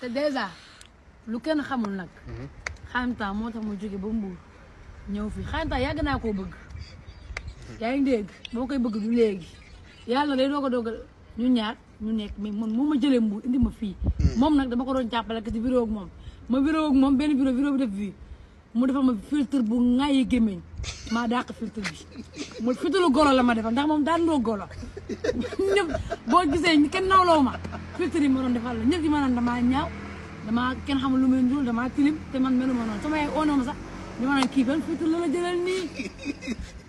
te dèjà lu kenn xamul nag. xaantaa moo tax ma jóge ba Mbour ñëw fii xaantaa yàgg naa koo bëgg. yaa ngi dégg boo koy bëgg du léegi yàlla day doog a ñu ñaar ñu nekk mais man moo ma jëlee Mbour indi ma fii. moom nag dama ko doon jàppale que ci bureau ak moom ma bureau ak moom benn bureau bi def fii mu defal ma filtre bu ŋaayi gémmiñ maa dàq filtre bi mu filtre golo la ma defal ndax moom daan doo golo ñëpp boo gisee kenn nawloo ma filtre yi ma doon defal la ñëpp yi ma naan damaa ñaaw damaa kenn xamul lu muy ndul damaa tilim te man melu ma noonu sama yaay oo na ma sax dama naan kii ban filtre la la jëlal nii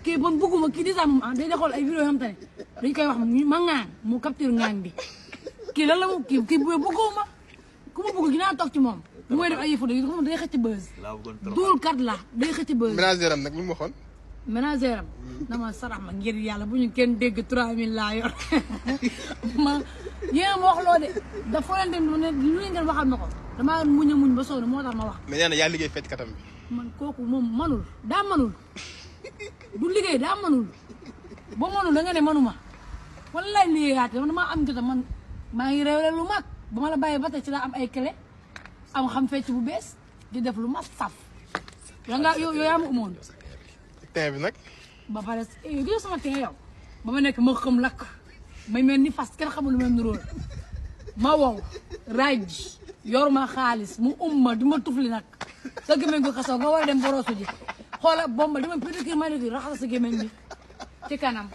kii ban bëgguma kii di sax moom day xool ay vidéo yoo xam te ne dañ koy wax ma ŋaan mu capture ŋaan bi kii lan la mu kii bu bëggoo ma ku ma bëgg dinaa toog ci moom bu may def ay yëfu day xam day xëcc buzz duul kat la day xëcc buzz ménagère am nag lu mu waxoon ménagère am dama sarax ma ngir yàlla bu ñu kenn dégg 3000 laa yor ma yéen ma wax loo de dafa leen dem ne lu ngeen waxal ma ko damaa muñ a muñ ba sonn moo tax ma wax mais nee na yaa liggéey fecc katam bi man kooku moom manul daa manul du liggéey daa manul boo manul da nga ne manuma wala lay liggéeyaate damaa am jotam man maa ngi réewle lu mag ba ma la bàyyi ba tey ci laa am ay clé am xam fecc bu bees di def lu ma saf yow yaa ma umoon teen bi nag ba pare yow sama teen yow ba ma nekk ma xam lakk may mel ni fas kenn xamul lu mel ni róol ma wow raj yor ma xaalis mu ma di ma tufli nag sa gémmiñ gu xasaw nga war a dem borosu ji xoola bomba dama pédicure manucure raxas sa gémmiñ bi ci kanam